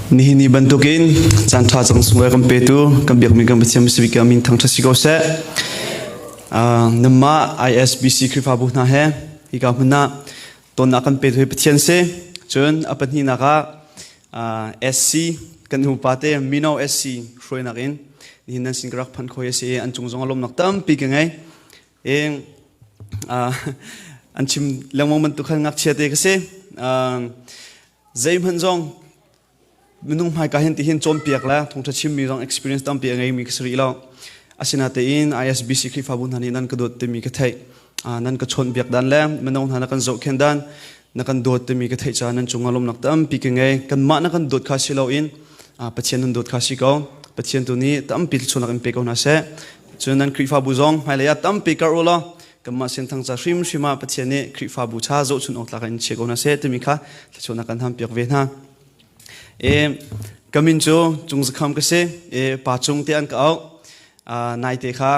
Nihin ni bantukin caan ṭha cang sunglawi kan petu kan biakmi kan Pathian Misibik min thangṭhat si ko seh. Namah ISBC Khrihfabu hna he hika hmun ah tonnak kan petu hi Pathian si. Cun a pahnihnak ah SC kan upa te Mino SC hruainak in nihin nan sin ka rak phanh khoi a si i an cung zong a lawmnak tampi ka ngei. Eng an chim lengmang bantuk khan ngakchia te ka si. Zeihmanh zong minung hmaika hin tihin cawnpiak le thawngṭha chimmi zong experience tampi a ngeimi ka si rih lo. Asinatein ISBC Khrihfabu hna nih nan ka dawt timi ka theih. Nan ka chawnhbiak dan le mino hna na kan zohkhenh dan na kan dawt timi ka theih caah nan cungah lawmnak tampi ka ngei. Kanmah na kan dawt kha si loin Pathian nan dawt kha si ko. Pathian tu nih tampi thluachuahnak in pe ko hna seh. Cun nan Khrihfabu zong hmailei ah tampi karh u law kanmah senthang ca hrimhrim ah Pathian nih Khrihfabu cha zohchun awk tlak in chia ko hna seh timi kha thluachuahnak kan hampiak ve hna. E, ka min cu Cung Zakham ka si. E, pa Cung te an ka auh. Naite kha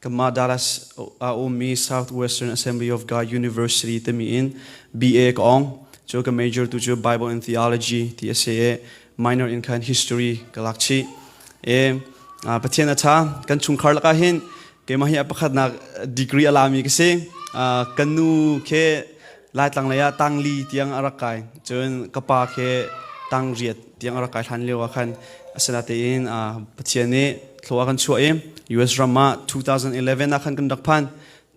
kanmah Dallas a ummi Southwestern Assembly of God University timi in BA ka ong. Cu ka major tu cu Bible and Theology ti a si i minor in khan history ka lak chih. E, Pathian a ṭha. Kan chungkhar lakah hin keimah hi a pakhatnak degree a lami ka si. Kan nu khi Laitlang lei ah tangli tiang a rak kai. Cun ka pa khi tangriat tiang a rak kai hlan lio ah khan asinatein Pathian nih thlua kan chuah i US ram ah 2011 ah khan kan rak phan.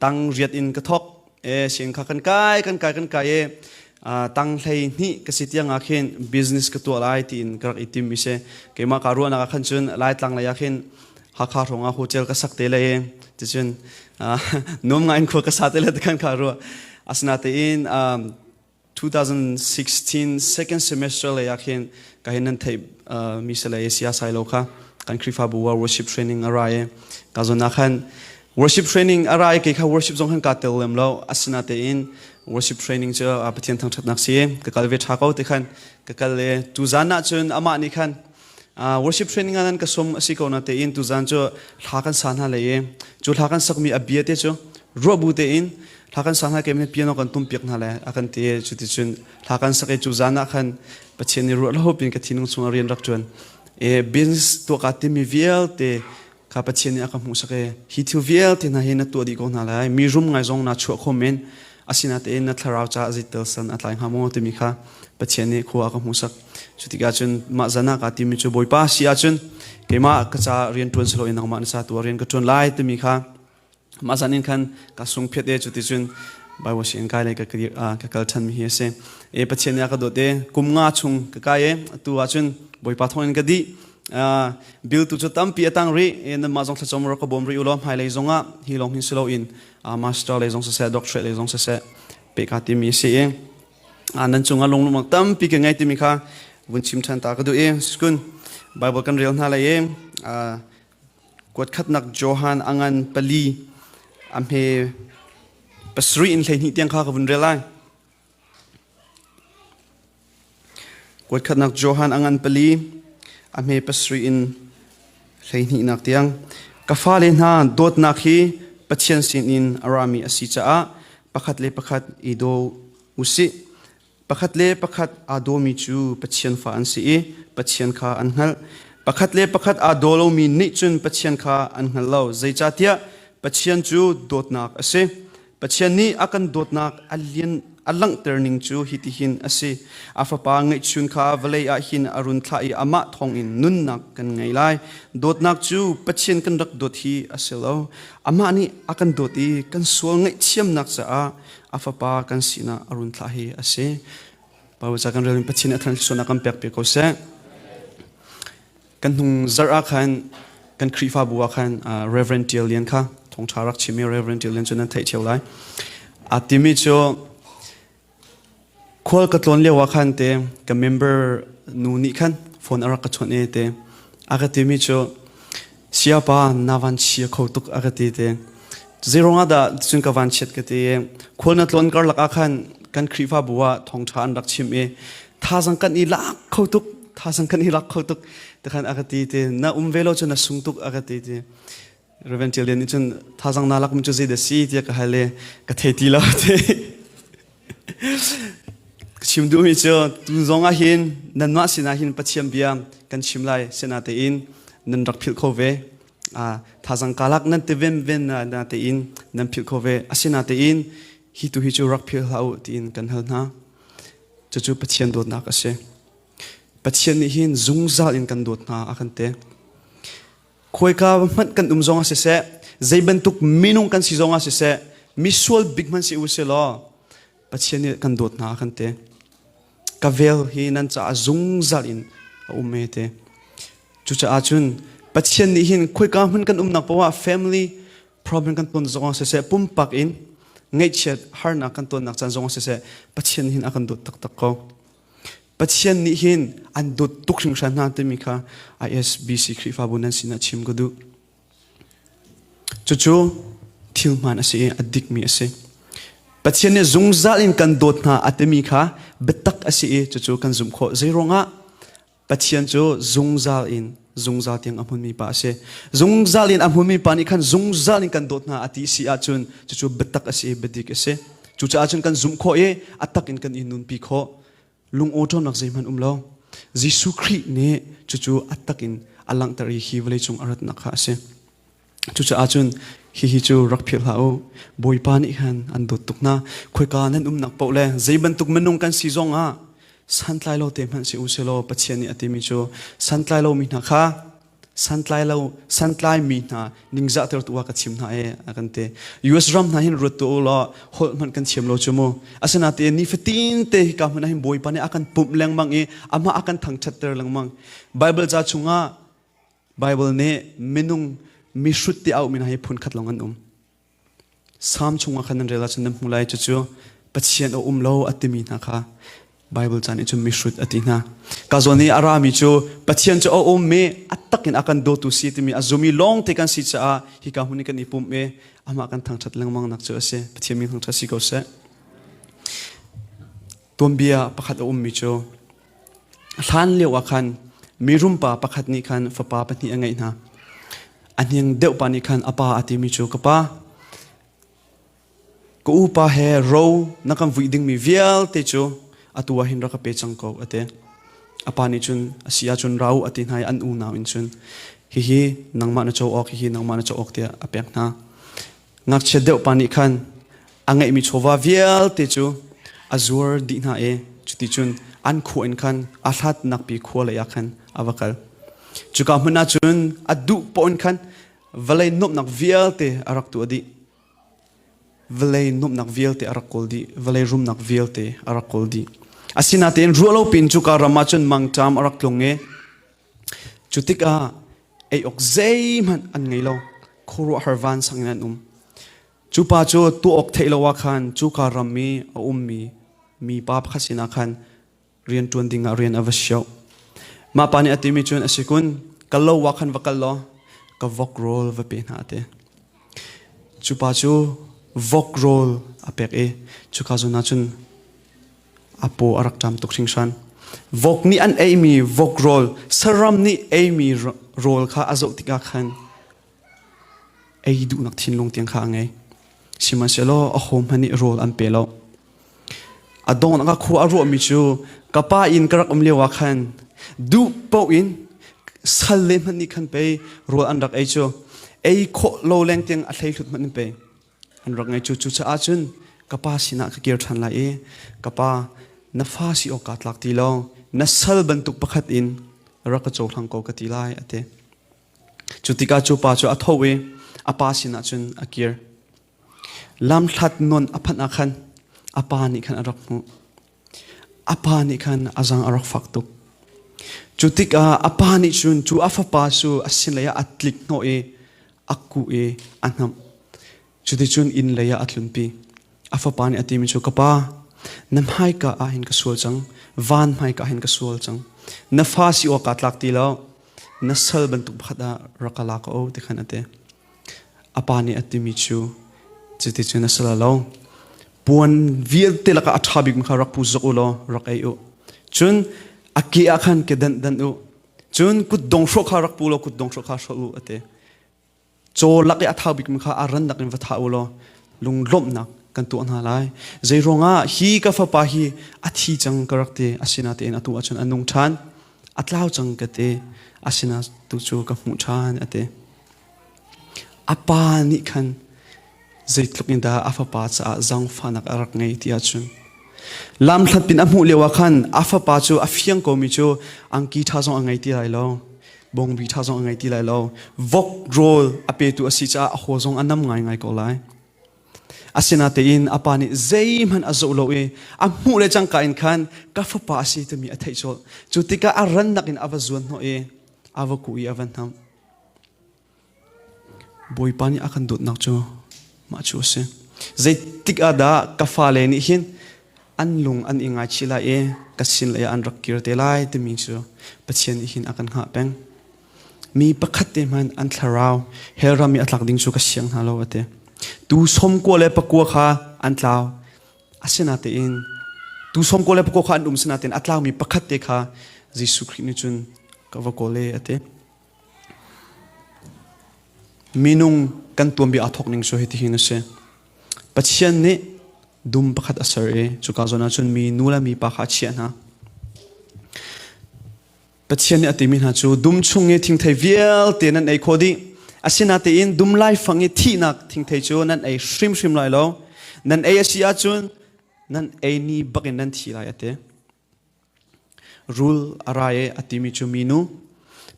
Tangriat in ka thok. E sin kha kan kai kan kai kan kai i tang hlei hnih ka si tiang ah khin business ka tuah lai tiin ka rak i tim mi si. Keimah ka ruahnak ah khan cun Laitlang lei ah khin Hakha hrawng ah hotel ka sak te le ticun nuam ngai in khua ka sa te le khan kha ruah. Asinatein 2016 second semester lei ah khin ka hin nan theih mi se lei sia sai lo kha kan Khrihfabu ah worship training a rai ka zon ah khan worship training a rai ke kha worship zong khan ka tel lem lo asinatein worship training cu Pathian thangthatnak si ka kal ve tha ko te khan ka kal le tu zan ah cun amah nih khan worship training ah nan ka som asi ko na tein tuzan cu thla kan sa hna lei i cu thla kan sakmi a bia te cu ruah bu tein thla kan sa hna ke piano kan tum piak hna le a kan ti cu ti cun thla kan sak i cu zan ah khan Pathian nih ruah lo pin ka thinlung chung a rian rak tuan e business tuah ka timi vialte kha Pathian nih a ka hmuhsak i hi thil vialte hna hi na tuah dih ko hna lai mi rum ngai zong na chuah kho men asinatein na thlarau caah zeitel san a tlai hnga maw timi kha Pathian nih khua a ka hmuhsak cu tikah cun mah zan ah kaa timi cu Bawipa si ahcun keimah ka ca rian ṭuan si loin nangmah na ca tu ah rian ka ṭuan lai timi kha mah zan in khan ka sung phiat e cu ti cun Bible sianginn kai lei ka ka kal ṭhan mi hi a si e Pathian nih a ka dawt e kum nga chung ka kai e atu ahcun Bawipa thawngin ka dih bil tu cu tampi a tang rih e nanmah zong thlacam rak ka bawm rih u law hmailei zongah hi lawng hin si loin master lei zong siseh doctorate lei zong siseh pe ka timi a si i nan cungah lunglawmhnak tampi ka ngei timi kha vun chim ṭhan ta ka duh i skun Bible kan rel hna lai i kuat khatnak Johan angan pali a hme pasarih in 12 tiang kha ka vun rel lai. Kuat khatnak Johan a ngan pali, a hme pasarih in hleihnihnak tiang. Ka fale hna dawtnak hi Pathian sinin a rami a si caah pakhat le pakhat i daw u sih. Pakhat le pakhat aa dawmi cu Pathian fa an si i Pathian kha an hngalh. Pakhat le pakhat aa daw lomi nih cun Pathian kha an hngal lo. Zeicahtiah Pathian cu dawtnak a si. Pathian nih a kan dawtnak a lian a langhter ning cu hitihin a si. A fapa ngeihchun kha vawlei ah hin a run thlah i amah thawngin nunnak kan ngei lai. Dawtnak cu Pathian kan rak dawt hi a si lo. Amah nih a kan dawt i kan sual ngaihthiamnak caah a fapa kan sinah a run thlah hi a si. Bible ca kan rel in Pathian nih a thluachuahnak kan pek piak ko seh. Kan hnung zarh ah khan kan Khrihfabu ah khan Reverend Tial Lian kha thawngṭha rak chim i Reverend Tial Lian cu nan theih ṭheo lai. A timi cu khual ka tlawn lio ah khan te ka member nu nih khan phone a rak ka chawnh i te a ka timi cu siapa na van chia kho tuk a ka ti te zeiruang ah dah cun ka van chiat ka ti i khual na tlawn karlak ah khan kan Khrihfabu ah thawngṭha an rak chim i thazang kan i lak kho tuk thazang kan i lak kho tuk tikhan a ka ti ti na um ve lo cu na sung tuk a ka ti ti Reverend Tial Lian nih cun thazang na lak mi cu zei dah si tiah ka hal i ka thei ti lo ti. Ka chim duhmi cu tu zong ah hin nanmah sinah hin Pathian bia kan chim lai sinatein nan rak philh kho ve. Thazang kalak nan ti ven ven na tein nan philh kho ve. Asinatein hi tu hi cu rak philh hlah u tiin kan hal hna. Cucu Pathian dawtnak a si. Pathian nih hin zungzal in kan dawt hna a kan ti. Khuaika hmanh kan um zong ah siseh, zei bantuk minung kan si zong ah siseh, misual bik hmanh si u sih law, Pathian nih kan dawt hna a kan ti. Ka vel hi nan caah zungzal in a um e ti. Cucaah cun Pathian nih hin khuaika hmun kan umnak poah ah family problem kan ton zong ah siseh, pumpak in ngaihchiat harnak kan tonnak caan zong ah siseh, Pathian hin a kan dawt taktak ko. Pathian nih hin an dawt tuk hringhran hna timi kha ISBC Khrihfabu nan sinah chim ka duh. Cucu thil hmaan a si i a dikmi a si. Pathian nih zungzal in kan dawt hna a timi kha biatak a si i cucu kan zumh khawh. Zeiruangah? Pathian cu zungzal in zungzal tiang a hmunmi pa a si. Zungzal in a hmunmi pa nih khan zungzal in kan dawt hna a ti si ahcun cucu biatak a si i biadik a si. Cucaah cun kan zumh khawh i a tak in kan i nunpi khawh. Lungawṭawmnak zeihmanh um lo. Jesuh Khrih nih cucu a tak in a langhter i hi vawleicung a ratnak kha a si. Cucaah cun hihi cu rak philh hlah u. Bawipa nih khan an dawt tuk hna. Khoika nan umnak paoh le zei bantuk minung kan si zong ah santlai lo te hmanh si u sih law Pathian nih a timi cu santlai lomi hna kha santlai lo santlai mi hna ningzahtertu ah ka chim hna e a kan ti. US ram hna hin ruat tu u law holh hmanh kan thiam lo cu mu. Asinain nifatin te hika hmun ah hin Bawipa nih a kan pumh lengmang i amah a kan thangṭhatter lengmang. Bible ca chungah Bible nih minung mihrut ti auhmi hna hi phunkhat lawng an um. Salm chungah khan nan rel ahcun nan hmu lai cucu Pathian a um lo a timi hna kha Bible caan nih cun mihrut a ti hna. Ka zawn i a rami cu Pathian cu a um i a tak in a kan dawtu si timi a zumi lawng te kan si caah hika hmun i kan i pumh i amah kan thangṭhat lengmang nak cu a si. Pathian min thangṭhat si ko seh. Tuanbia pakhat a ummi cu hlan lio ah khan mirum pa pakhat nih khan fapa pahnih a ngeih hna. A hniang deuh pa nih khan a pa a timi cu ka pa ka upa he ro na kan vuih dingmi vialte cu atu ah hin rak ka pe cang ko a ti. A pa nih cun a si ahcun ra u a ti hna i an unau in cun hihi nangmah na co awk hihi nangmah na co awk tiah a pek hna. Ngakchia deuh pa nih khan a ngeihmi chawva vialte cu a zuar dih hna i cuticun an khua in khan a hlatnak pi khua lei ah khan a va kal. Cuka hmun ah cun a duh paoh in khan vawlei nuamhnak vialte a rak tuah dih. Vawlei nuamhnak vialte a rak kawl dih. Vawlei rumnak vialte a rak kawl dih. Asinain ruah lo piin cuka ram ah cun mangṭam a rak tlung i cu tikah ei awk zeihmanh an ngei lo. Khuaruahhar vansang in an um. Cu pa cu tuah awk theih lo ah khan cuka ram i a ummi mipa pakhat sinah khan rian ṭuan dingah rian a va sioh. Mah pa nih a timi cun a si kun, ka lo ah khan va kal law ka vok rawl va pe hna a ti. Cu pa cu vok rawl a pek i cuka zawn ah cun a paw a rak ṭam tuk hringhran. Vok nih an eimi vok rawl, saram nih eimi rawl kha a zoh tikah khan ei duhnak thinlung tiang kha a ngei. Sihmanhsehlaw a hmanh nih rawl an pe lo. A donghnak ah khua a ruahmi cu ka pa inn ka rak um lio ah khan duh paoh in sal le hmanh nih khan pei rawl an rak ei cu ei khawh lo leng tiang a hlei hlut hmanh in pei an rak ngei cu cucaah cun ka pa sinah ka kir ṭhan lai i ka pa na fa si awk kaa tlak ti lo na sal bantuk pakhat in rak ka cohlang ko ka ti lai a ti. Cu tikah cu pa cu a tho i a pa sinah cun a kir. Lamhlat nawn a phanh ah khan a pa nih khan a rak hmuh. A pa nih khan a zang a rak fak tuk. Cu tikah a pa nih cun cu a fapa cu a sinlei ah a tlik hnawh i a kuh i a hnamh. Cuticun inn lei ah a tlunpi. A fapa nih a timi cu ka pa, na hmaika ah hin ka sual cang, van hmaika ah hin ka sual cang. Na fa si awk kaa tlak ti lo, na sal bantuk pakhat ah rak ka la ko ti khan a ti. A pa nih a timi cu cuticun a si lo. Puan vialte lakah a ṭha bikmi kha rak pu zok u law rak ei u. Cun a ke ah khan ke danh danh u. Cun kutdong hrawh kha rak pu law kutdong hrawh kha hrawh u a ti. Caw lak i a thau bikmi kha a rannak in va thah u law lunglawmhnak kan tuah hna lai. Zeiruangah hi ka fapa hi a thi cang ka rak ti, asinain atu ahcun a nung ṭhan, a tlau cang ka ti, asinain tu cu ka hmuh ṭhan a ti. A pa nih khan zeitluk in dah a fapa caah zaangfahnak a rak ngei ti ahcun lamhlat pin a hmuh lio ah khan a fapa cu a fiang komi cu angki ṭha zong a ngei ti lai lo bawngbi ṭha zong a ngei ti lai lo vok rawl a petu a si caah a haw zong a nam ngaingai ko lai. Asinain a pa nih zeihmanh a zoh lo i a hmuh le cangka in khan ka fapa a si timi a theih colh. Cu tikah a rannak in a va zuan hnawh i a va kuh i a va hnamh. Bawipa nih a kan dawtnak cu mah cu a si. Zeitik ah dah ka fale nih hin an lung an i ngaichih lai i ka sin lei ah an rak kir te lai timi cu Pathian nih hin a kan hngah peng. Mi pakhat te hmanh an thlarau hell ram i a tlak ding cu ka siang hna lo a ti. Tu sawmkua le pakua kha an tlau. Asinain tu sawmkua le pakua kha an um sinain a tlaumi pakhat te kha Jesuh Khrih nih cun ka va kawl e a ti. Minung kan tuanbia aa thawk ning cu hitihin a si. Pathian nih dum pakhat a ser i cuka zawn ah cun mi nu le mipa kha a chiah hna. Pathian nih a timi hna cu dum chung i thingthei vialte nan ei khawh dih. Asinain dum laifang i thihnak thingthei cu nan ei hrimhrim lai lo. Nan ei a si ahcun nan ei ni bakin nan thi lai a ti. Rul a ra i a timi cu minu,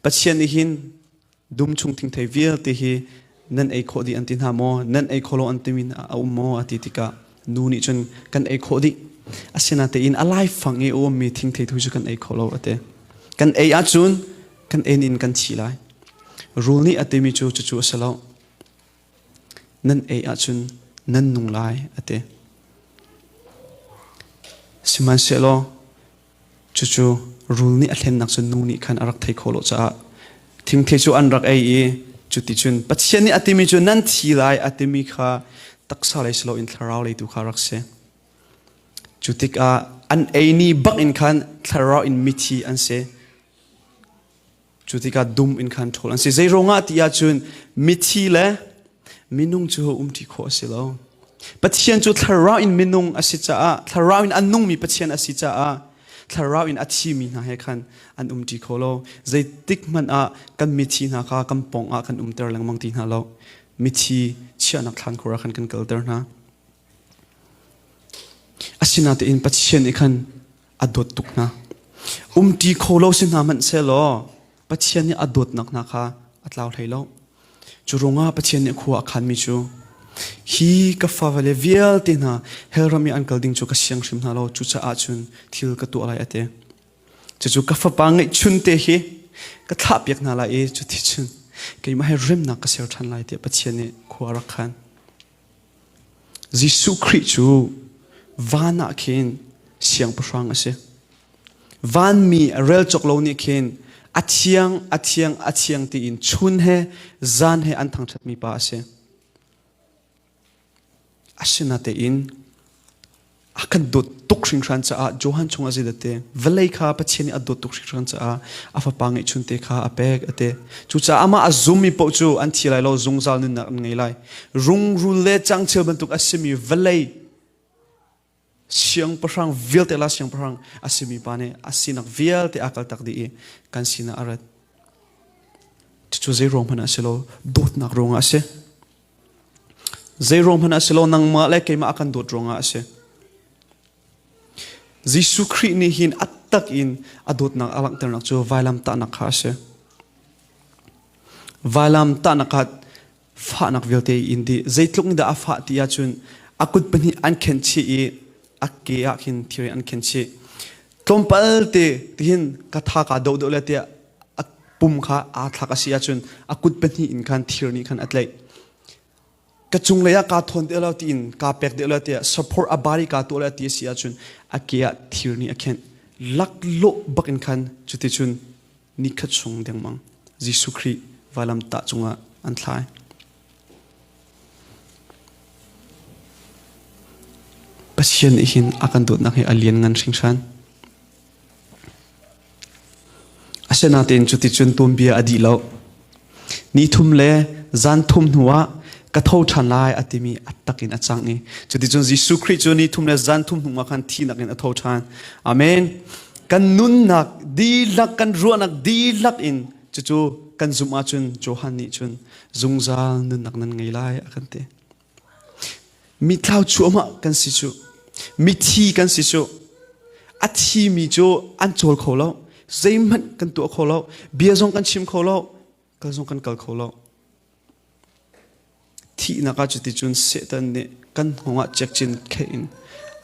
Pathian nih hin dum chung thingthei vialte hi nan ei khawh dih an ti hna maw? Nan ei khawh lo an timi a um maw? A ti tikah nu nih cun kan ei khawh dih. Asinain a laifang i a ummi thingthei tu cu kan ei kho lo a ti. Kan ei ahcun kan en in kan thi lai. Rul nih a timi cu cucu a si lo. Nan ei ahcun nan nung lai a ti. Sihmanhsehlaw cucu rul nih a hlennak cu nu nih khan a rak thei khawh lo caah thingthei cu an rak ei i cuticun Pathian nih a timi cu nan thi lai a timi kha taksa lei si loin thlarau lei tu kha rak si. Cu tikah an ei ni bak in khan thlarau in mithi an si. Cu tikah dum in khan ṭhawl an si. Zei ruangah ti ahcun mithi le minung cu umṭi khawh a si lo. Pathian cu thlarau in minung a si caah, thlarau in a nungmi Pathian a si caah, thlarau in a thimi hna he khan an umṭi kho lo. Zeitik hmanh ah kan mithi hna kha kan pawng ah kan umter lengmang ti hna lo. Mithi chiahnak thlankhur ah khan kan kalter hna. Asinain Pathian nih khan a dawt tuk hna. Umṭi kho lo si hna hmanh sehlaw Pathian nih a dawtnak hna kha a tlau hlei lo. Cu ruangah Pathian nih khua a khanmi cu hi ka fale vialte hna hell ram i an kal ding cu ka siang hrim hna lo cucaah cun thil ka tuah lai a ti. Cucu ka fapa ngeihchun te hi ka thlahpiak hna lai i cuticun keimah he remnak ka ser ṭhan lai tiah Pathian nih khua a rak khan. Jesuh Khrih cu van ah khin siangpahrang a si. Vanmi a rel cawk lo nih khin a thiang, a thiang, a thiang tiin chun he zan he an thangṭhatmi pa a si. Asinain a kan dawt tuk hringhran caah Johan chungah zeidah te vawlei kha Pathian nih a dawt tuk hringhran caah a fapa ngeihchun te kha a pek a ti. Cucaah amah a zummi paoh cu an thi lai lo zungzal nunnak an ngei lai. Rungrul le cangcheu bantuk a simi vawlei siangpahrang vialte la siangpahrang a simi pa nih a sinak vialte a kaltak dih i kan sinah a rat. Cucu zei ruang hmanh ah si lo dawtnak ruangah a si. Zei ruang hmanh ah si lo nangmah le keimah a kan dawt ruangah a si. Jesuh Khrih nih hin a tak in a dawtnak a langhternak cu vailam tahnak kha a si. Vailam tahnak ah fahnak vialte in dih. Zeitluk in dah a fah ti ahcun a kut pahnih an khenh chih i a ke ah khin thir in an khenh chih. Tlawmpal te tihin ka tha kaa doh deuh le tiah a pum kha aa thlak a si ahcun a kut pahnih in khan thir nih khan a tlaih. Ka cunglei ah kaa thawn deuh lo tiin kaa pek deuh lo tiah support a bari kaa tuah lo ti a si ahcun a ke ah thir nih a khenh. Laklawh bak in khan cuticun nikhat chung dengmang Jesuh Khrih vailamtah cungah an thlai. Pathian nih hin a kan dawtnak hi a lian ngan hringhran. Asinain cuticun tuanbia a dih lo. Ni thum le zan thum hnuah Ka tho ṭhan lai a timi a tak in a cang i cuticun Jesuh Khrih cu ni thum le zan thum hnu ah khan thihnak in a tho ṭhan. Amen. Kan nunnak dihlak, kan ruahnak dihlak in cucu kan zumh ahcun Johan nih cun zungzal nunnak nan ngei lai a kan ti. Mi thlau cuahmah kan si cu. Mithi kan si cu. A thimi cu an cawl kho lo. Zeihmanh kan tuah kho lo. Bia zong kan chim kho lo. Kal zong kan kal kho lo. Thihnak ah cuticun Satan nih kan hngawng ah cekcin kheih in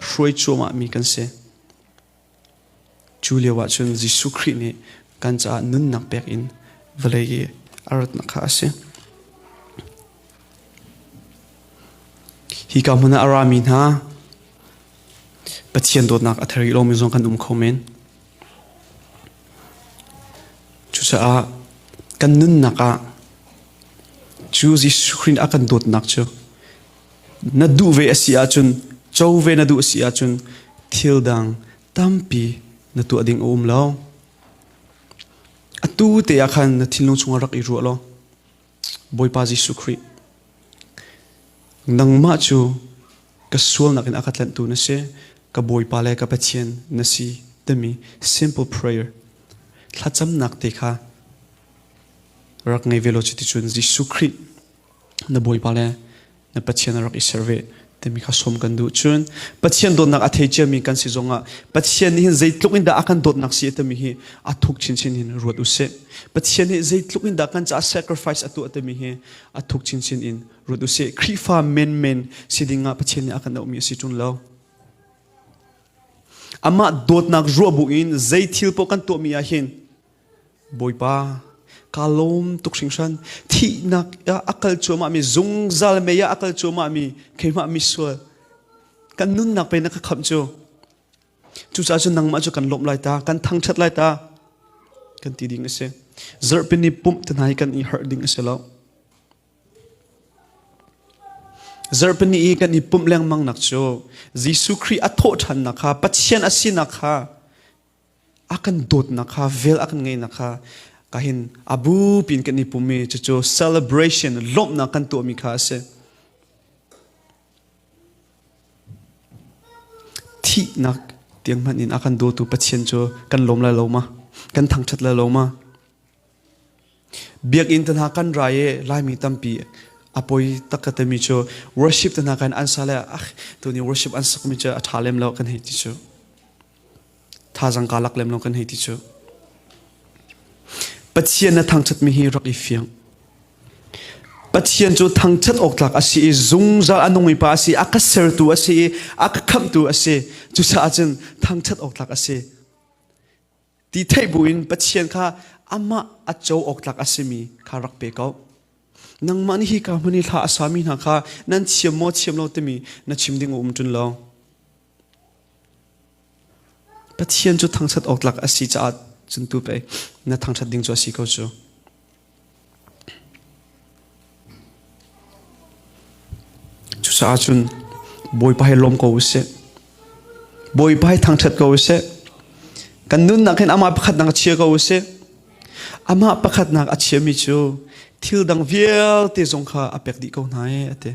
hruai cuahmahmi kan si. Cu lio ah cun Jesuh Khrih nih kan caah nunnak pek in vawlei i a ratnak kha a si. Hika hmun ah a rami hna Pathian dawtnak a thei rih lomi zong kan um kho men. Cucaah kan nunnak ah cu Jesuh Khrih nih a kan dawtnak cu na duh ve a si ahcun co ve na duh a si ahcun thil dang tampi na tuah ding a um lo. Atu te ah khan na thinlung chungah rak i ruah law Bawipa Jesuh Khrih nangmah cu ka sualnak in a ka tlanhtu na si ka Bawipa le ka Pathian na si timi simple prayer thlacamnak te kha rak ngei ve law cuticun Jesuh Khrih na Bawipa le na Pathian a rak i ser ve timi kha sawm kan duh. Cun Pathian dawtnak a thei ciami kan si zongah Pathian nih hin zeitluk in dah a kan dawtnak si timi hi a thuk chinchin in ruat u sih. Pathian nih zeitluk in dah kan caah sacrifice a tuah timi hi a thuk chinchin in ruat u sih. Khrihfa menmen si ding ah Pathian nih a kan auhmi a si ṭung lo. Amah dawtnak ruah bu in zei thil paoh kan tuahmi ah hin Bawipa, kaa lawm tuk hringhran. Thihnak ah a kal cuahmahmi, zungzal mei ah a kal cuahmahmi keimah misual. Kan nunnak pe na ka khamh cu. Cucaah cun nangmah cu kan lawmh lai ta, kan thangṭhat lai ta, kan ti ding a si. Zarhpini pumh te hna hi kan i harh ding a si lo. Zarhpini i kan i pumh lengmang nak cu Jesuh Khrih a thawhṭhannak kha, Pathian a sinak kha a kan dawtnak kha vel a kan ngeihnak kha ka hin a bupi in kan i pum i cucu celebration lawmhnak kan tuahmi kha a si. Thihnak tiang hmanh in a kan dawtu Pathian cu kan lawm lai lo ma? Kan thangṭhat lai lo ma? Biakinn te hna kan rai i Laimi tampi a poi tak ka timi cu worship te hna kan an sa le ah tuni worship an sakmi cu a ṭha lem lo kan hei ti cu. Thazang kaa lak lem lo kan hei ti cu. Pathian na thangṭhatmi hi rak i fiang. Pathian cu thangṭhat awk tlak a si i zungzal a nungmi pa a si, a ka sertu a si i a ka khamhtu a si. Cucaah cun thangṭhat awk tlak a si. Ti theih buin Pathian kha amah a co awk tlak a simi kha rak pe ko. Nangmah nih hi ka hmun i thla a sami hna kha nan thiam maw thiam lo timi na chim ding a um ṭun lo. Pathian cu thangṭhat awk tlak a si caah cun tu pei na thangṭhat ding cu a si ko cu. Cucaah cun Bawipa hi lawm ko u sih. Bawipa hi thangṭhat ko u sih. Kan nunnak hin amah pakhatnak a chia ko u sih. Amah pakhatnak a chiami cu thil dang vialte zong kha a pek dih ko hna ee a ti.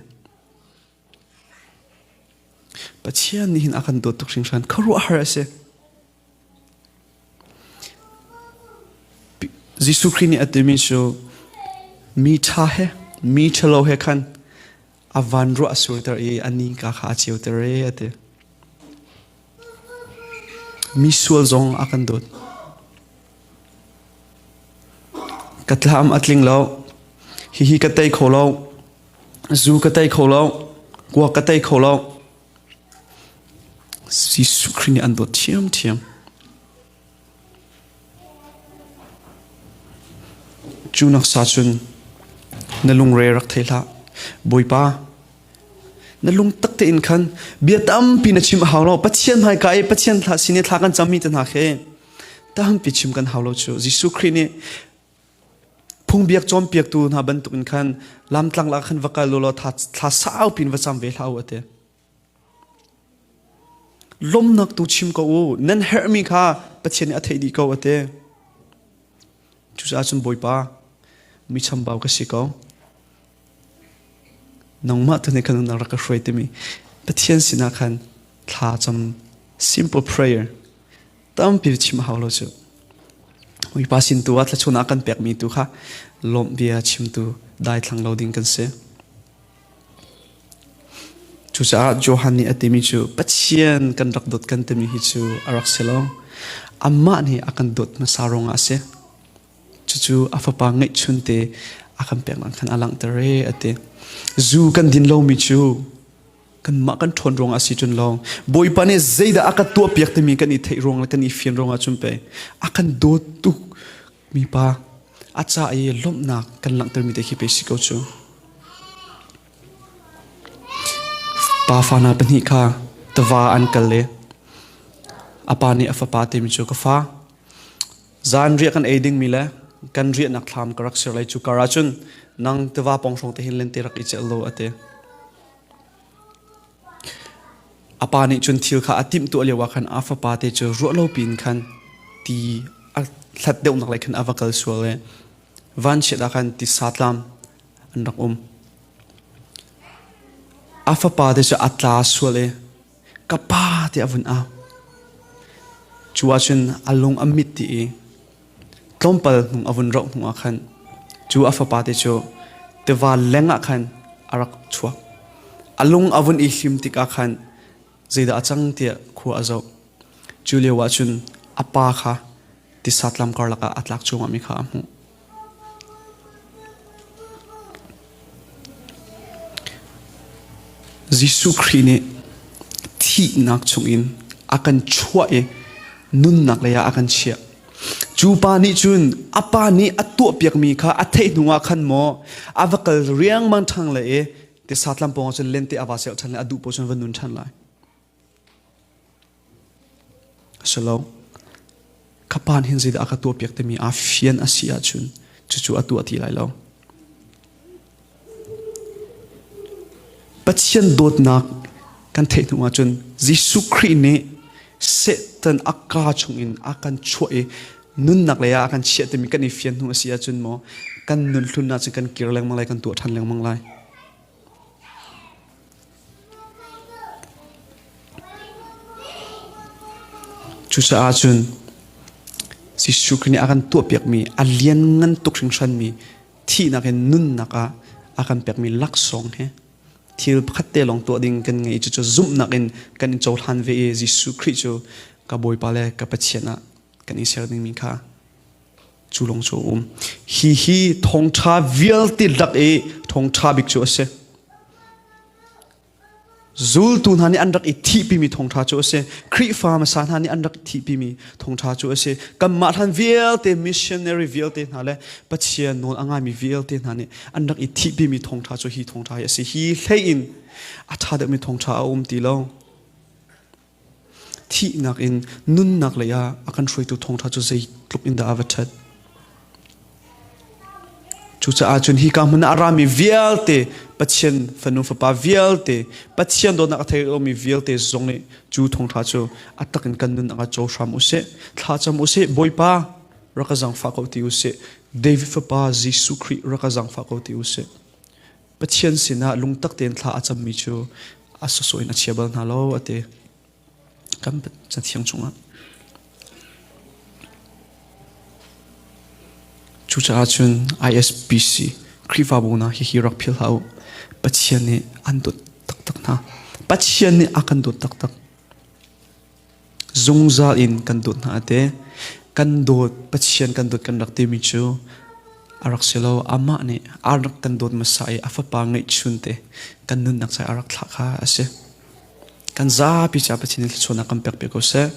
Pathian nih hin a kan dawt tuk hringhran. Khuaruahhar a si. Jesuh Khrih nih a timi cu mi ṭha he mi ṭhalo he khan a van ruah a surter i a nika kha a ceuter e a ti. Mi sual zong a kan dawt. Ka thlam a tling lo. Hihi ka tei kho lo. Zu ka tei kho lo. Kuak ka tei kho lo. Jesuh Khrih nih an dawt ṭhiamṭhiam. Cu naksa cun na lungre rak thei hlah. Bawipa, na lung tak tein khan bia tampi na chim a hau lo. Pathian hmaika i Pathian thla sin i thla kan cammi te hna khi tampi chim kan hau lo cu. Jesuh Khrih nih phungbiak cawnpiaktu hna bantukin khan lamtlang ah khan va kal u law thla saupi in va cam ve hlah u a ti. Lawmnak tu chim ko u. Nan herhmi kha Pathian nih a theih dih ko a ti. Cucaah cun Bawipa, mi chambau ka si ko. Nangmah tu nih kan nunnak rak ka hruai timi Pathian sinah khan thla cam simple prayer tampi chim hau lo cu. Mipa sin tu ah thlachunak kan pekmi tu kha lawmh bia chimtu daithlang lo ding kan si. Cucaah Johan nih a timi cu Pathian kan rak dawt kan timi hi cu a rak si lo. Amah nih a kan dawt hmasa ruangah a si. Cucu a fapa ngeihchun te a kan peknak khan a langhter e a ti. Zu kan din lomi cu kanmah kan ṭhawn ruangah a si cun lawng Bawipa nih zeidah a ka tuahpiak timi kan i theih ruang le kan i fian ruangah cun pei a kan dawt tuk mi pa a ca i lawmhnak kan langhtermi te khi pei si ko cu. Pa fa hna pahnih kha tiva an kal i a pa nih a fapa timi cu ka fa zan riah kan ei dingmi le kan riahnak thlam ka rak ser lai cu kar ahcun nang tiva pawng hrawng te hin lente rak i celh lo a ti. A pa nih cun thil kha a timhtuah lioah khan a fapa te cu ruah lo piin khan ti a hlat deuhnak lei khan a va kal sual i vanchiat ah khan tisa tlam an rak um. A fapa te cu a tla sual i ka pa tiah a vun au. Cu ahcun a lung a mit dih i tlawmpal hnung a vun rauh hnu ah khan cu a fapa te cu tiva leng ah khan a rak chuak. A lung a vun i hlim tikah khan zeidah a cang tiah khua a zoh. Cu lio ah cun a pa kha tisa tlam karlak ah a tlak cuahmahmi kha a hmuh. Jesuh Khrih nih thihnak chungin a kan chuah i nunnak lei ah a kan chiah. Cu pa nih cun a pa nih a tuahpiakmi kha a theih hnuah khan maw a va kal riangmang ṭhang le i tisa tlam pawng ah cun lente a va selh ṭhan le a duh paoh cun va nun ṭhan lai. A si lo. Ka pa nih hin zeidah a ka tuahpiak timi aa fian a si ahcun cucu a tuah ti lai lo. Pathian dawtnak kan theih hnu ahcun Jesuh Khrih nih Satan a kaa chungin a kan chuah i nunnak lei ah a kan chiah timi kan i fian hnu a si ahcun maw kan nun hlun ahcun kan kir lengmang lai kan tuah ṭhan lengmang lai. Cucaah cun Jesuh Khrih nih a kan tuahpiakmi a lianngan tuk hringhranmi thihnak in nunnak ah a kan pekmi laksawng hi thil pakhat te lawng tuah ding kan ngei cucu zumhnak in kan in cohlan ve i Jesuh Khrih cu ka Bawipa le ka Pathian ah kan i ser dingmi kha cu lawng cu a um. Hi hi thawngṭha vialte lak i thawngṭha bik cu a si. Zultu hna nih an rak i thihpimi thawngṭha cu a si. Khrihfa hmasa hna nih an rak i thihpimi thawngṭha cu a si. Kanmah hlan vialte missionary vialte hna le Pathian nawl a ngaimi vialte hna nih an rak i thihpimi thawngṭha cu hi thawngṭha hi a si. Hi hlei in a ṭha deuhmi thawngṭha a um ti lo. Thihnak in nunnak lei ah a kan hruaitu thawngṭha cu zeitluk in dah a va ṭhat. Cucaah cun hika hmun ah a rami vialte Pathian fanu fapa vialte Pathian dawtnak a thei lomi vialte zong nih cu thawngṭha cu a tak in kan nunnak ah co hram u sih. Thlacam u sih. Bawipa rak ka zaangfah ko ti u sih. David fapa Jesuh Khrih rak ka zaangfah ko ti u sih. Pathian sinah lungtak tein thla a cammi cu a sawsawh in a chia bal hna lo a ti. Kan cathiang chungah. Cucaah cun ISBC Khrihfabu hna hihi rak philh hlah u. Pathian nih an dawt taktak hna. Pathian nih a kan dawt taktak. Zungzal in kan dawt hna a ti. Kan dawt, Pathian kan dawt kan rak timi cu a rak si lo. Amah nih a rak kan dawt hmasa i a fapa ngeihchun te kan nunnak caah a rak thlah kha a si. Kan zapi caah Pathian nih thluachuahnak kan pek piak ko seh.